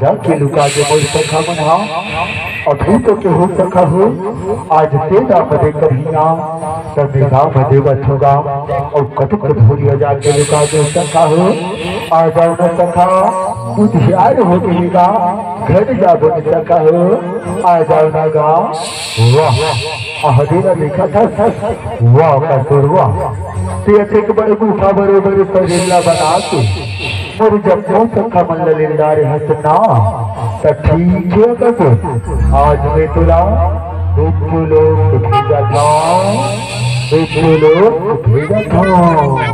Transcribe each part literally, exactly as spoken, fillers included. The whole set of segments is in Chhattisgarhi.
जाके लुका दे मोर सखा मन हा। अभी तो के हो सखा हो, आज तेरा मदे कन्हैया, तब मेरा मदे बथोगा। अउ कतक भोरिया जाके लुका दे सखा हो। आ जाओ ना सखा, उधियार हो गई गा, घर जाबो न सखा हो। आ जाओ ना गा। वाह, अहदे ला देखा था, वाह कसुर वाह। ते अतेक बड़ गुफा बरोबर सरेला बना के मोर जम्मो सखा मन ल लेंदा रेहस ना, त ठीक हे कसुर। आज मैं तोला मृत्यु लोक भेजत हंव, मृत्यु लोक भेजत हंव।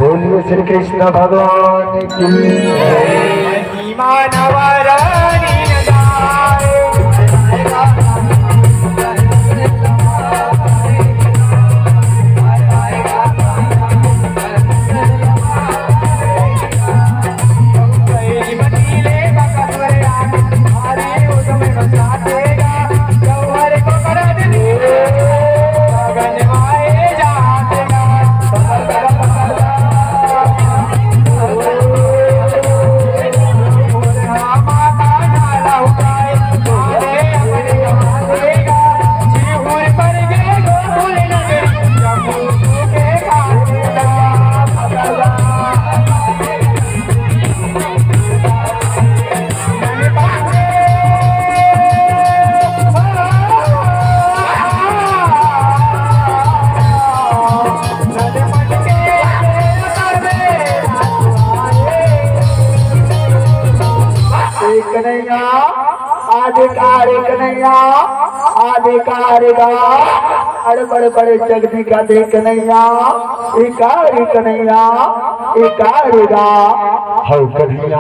बोलिए श्री कृष्ण भगवान की। महिमा नवरानी न जाए। ए कन्हैया, आधिकार कन्हैया, आधिकार गा। अरे बड़े बड़े जगदी का दे कन्हैया, इकारी कन्हैया, इकारी गा। हौ कन्हैया,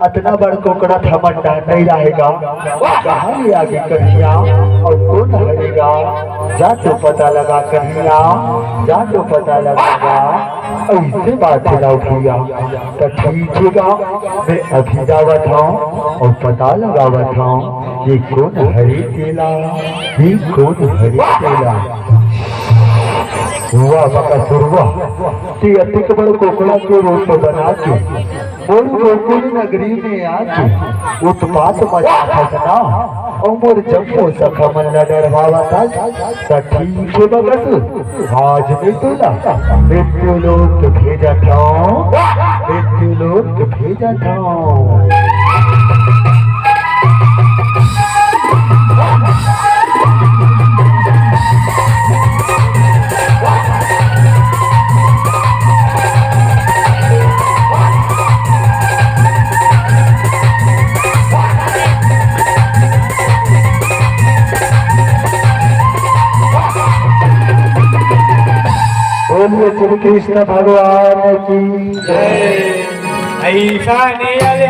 अतना बड़ कोकड़ा थमन डहर नहीं रहेगा। कहाँ ले आगे कन्हैया, अउ कौन हरेगा? जा तो पता लगा कन्हैया, जा तो पता लगा। अइसे बात हे लव भैया, त ठीक हे गा, मैं अभी जावत हंव अउ पता लगावत हंव, ये कोन हरे तेला, ये कोन हरे तेला। वाह बकासुर वाह, ते अतिक बड़ कोकड़ा के रूप बना के मोर गोकुल नगरी में आके उत्पात मचाथस ना, अउ मोर जम्मो सखा मन ला डरवावत हस। त ठीक हे बकासुर, आज मैं तोला मृत्यु लोक भेजत हंव, मृत्यु लोक भेजत हंव। बोलिए श्री कृष्ण भगवान की जय। ऐसा नियल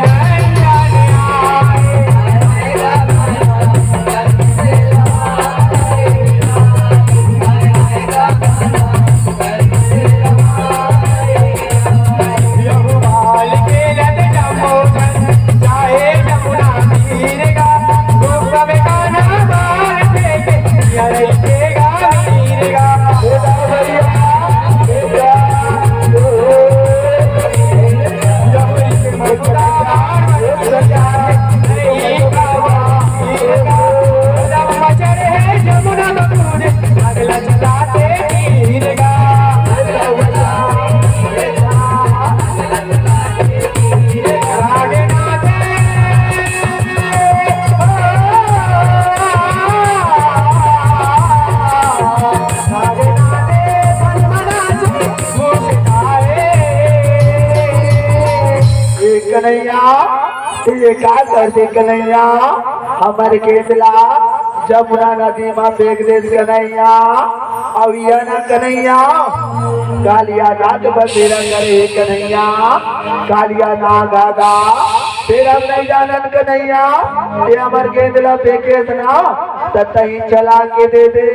ए कन्हैया, तू ये का कर दे कन्हैया? हमर केस ला जमुना नदी म फेंक देस कन्हैया। अउ ये न कन्हैया, कालिया नाग बसेरा करे हे कन्हैया, कालिया नाग आगा, फेर हम नहीं जानन कन्हैया, ये हमर गेंद ला फेंकेस ना, त तहीं चला के दे दे।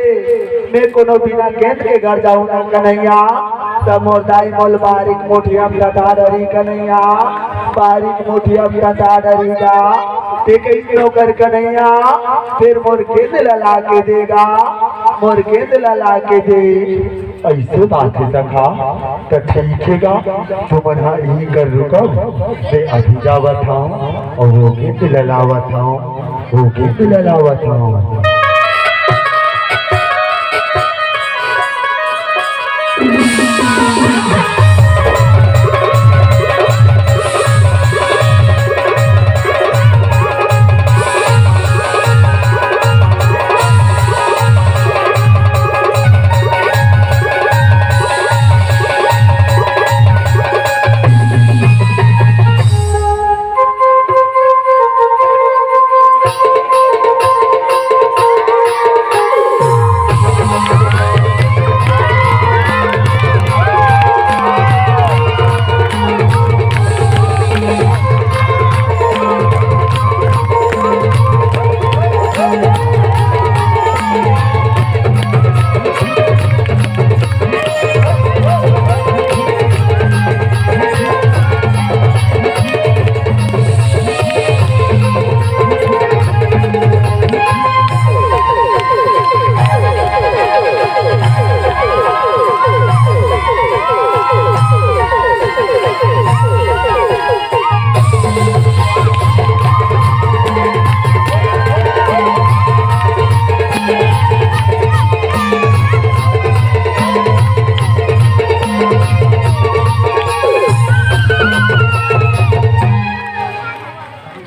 मैं कोनो बिना गेंद के घर जाहूं ना कन्हैया, त मोर दाई मोल बारीक मुठिया म डटा डरी कन्हैया, बारीक मुठिया म डटा डरी गा। ते कइसनो कर कन्हैया, फेर मोर गेंद ला ला के दे गा, मोर गेंद ला ला के दे। अइसे बात हे सखा, त ठीक हे गा, तुमन ह इही कर रुकव, मैं अभी जावत हंव अउ वो गेंद ला लावत हंव, वो गेंद ला लावत हंव।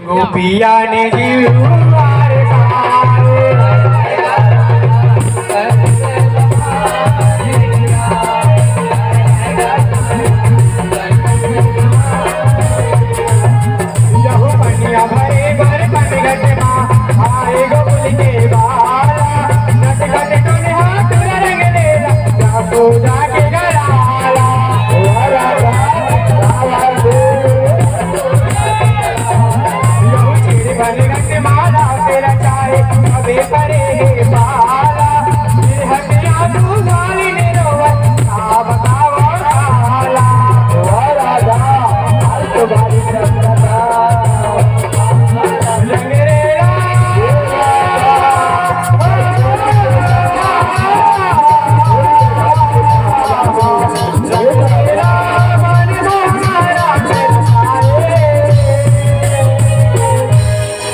गोपिया ने जीव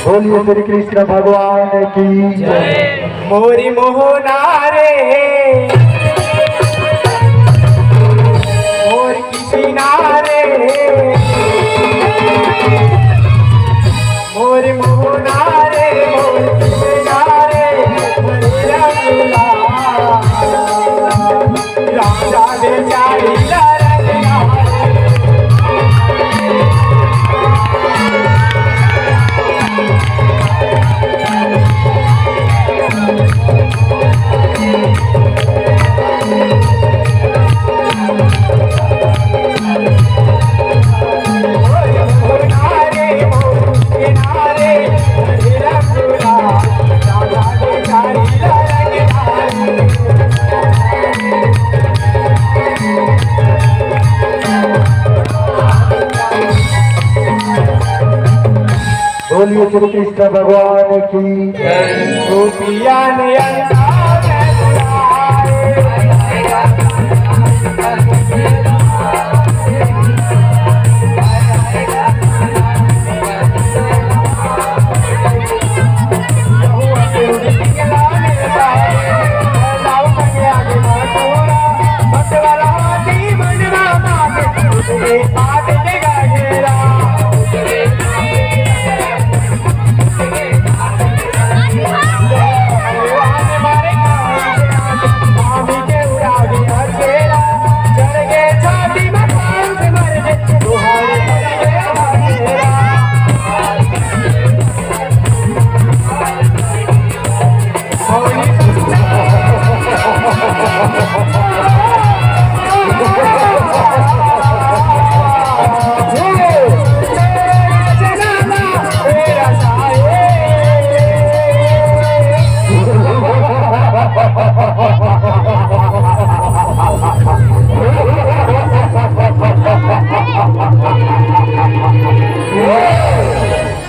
बोलिए श्री कृष्ण भगवान की जय। मोरी मोहना रे, मोर किसिना रे, मोरी मोहना रे, मोर किसिना रे, मोर रंगला। राजा बेचारी लड़के बोलिए श्री कृष्ण भगवान की। गोपिया ने अंता में बुलाए।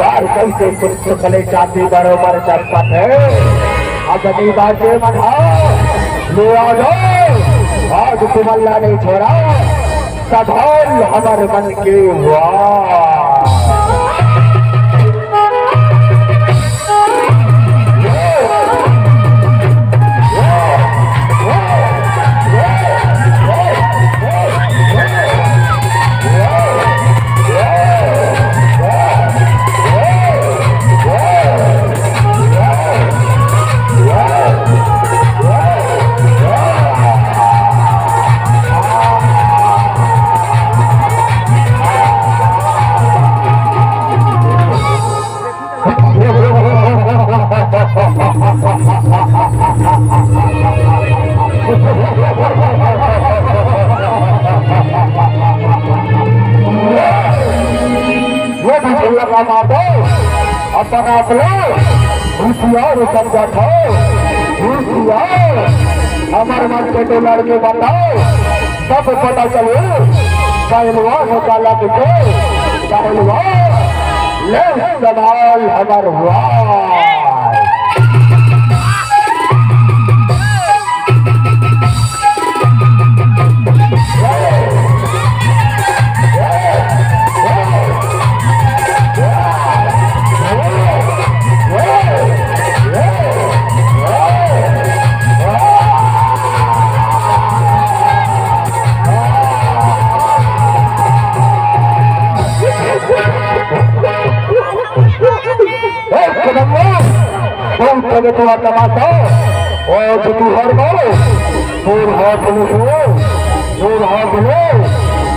तलवार कइसे सुख सुख ले चांदी बरोबर चमकत हे। अजनी बाजे मन हा, ले आ जाओ, आज तुमन ला नहीं छोड़ा, सधौल हमर मन के वार। ये भी झुल्ला का मातो, अपन आप लो, होशियार समझा था, होशियार। हमर मन के तो लड़के बताओ, सब पता चले, पहलवान का लग के, पहलवान, ले संभाल हमर वार। ए, कदम, बहुत तेज तोर तमाशा। ओ, जो तू हर मारो, तोर हाथ में हो, तोर हाथ में।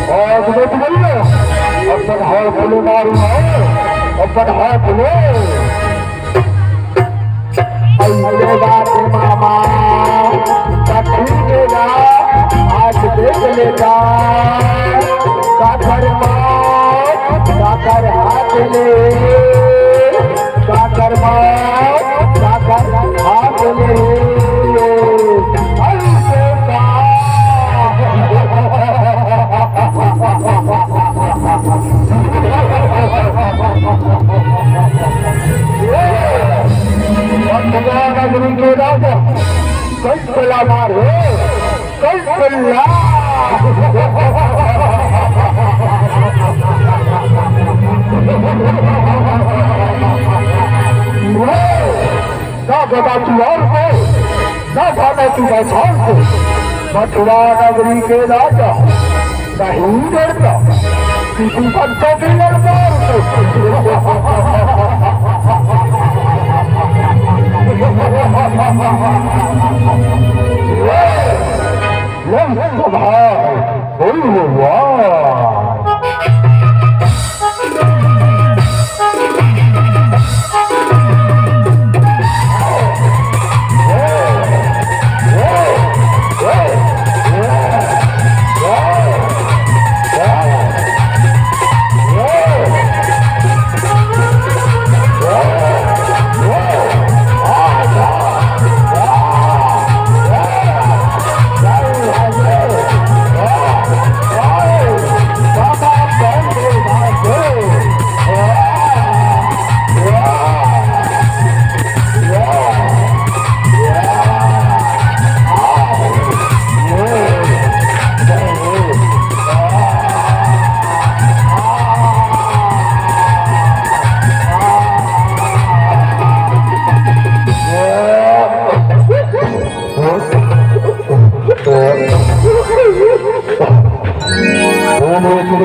ओ, जो तू बोल, अपन हाथ में मारू, अपन हाथ में। अइसे बात मामा, कठिन के ना, आज देख लेता। काकर माँ, काकर हाथ ले, काकर माँ, काकर हाथ ले। अइसे का। मथुरा नगरी के राजा, कई पल्ला मारे, कई पल्ला। ना गदा तू और को, ना भाटा तू बछाल को, मथुरा नगरी के राजा नहीं डरता, किसी बच्चा भी ललकार को। ले सभा, बोल वाह।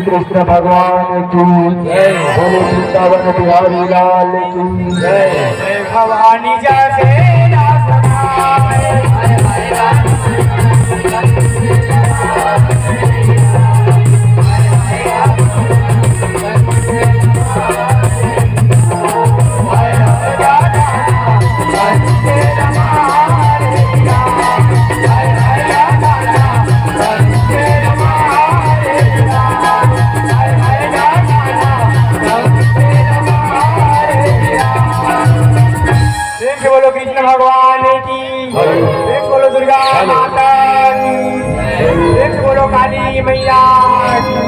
कृष्ण भगवान की जय। बोलो वृंदावन बिहारी लाल की जय। भवानी जाके प्रेम से बोलो कृष्ण भगवान की। प्रेम से बोलो दुर्गा माता की। प्रेम से बोलो काली मैया की।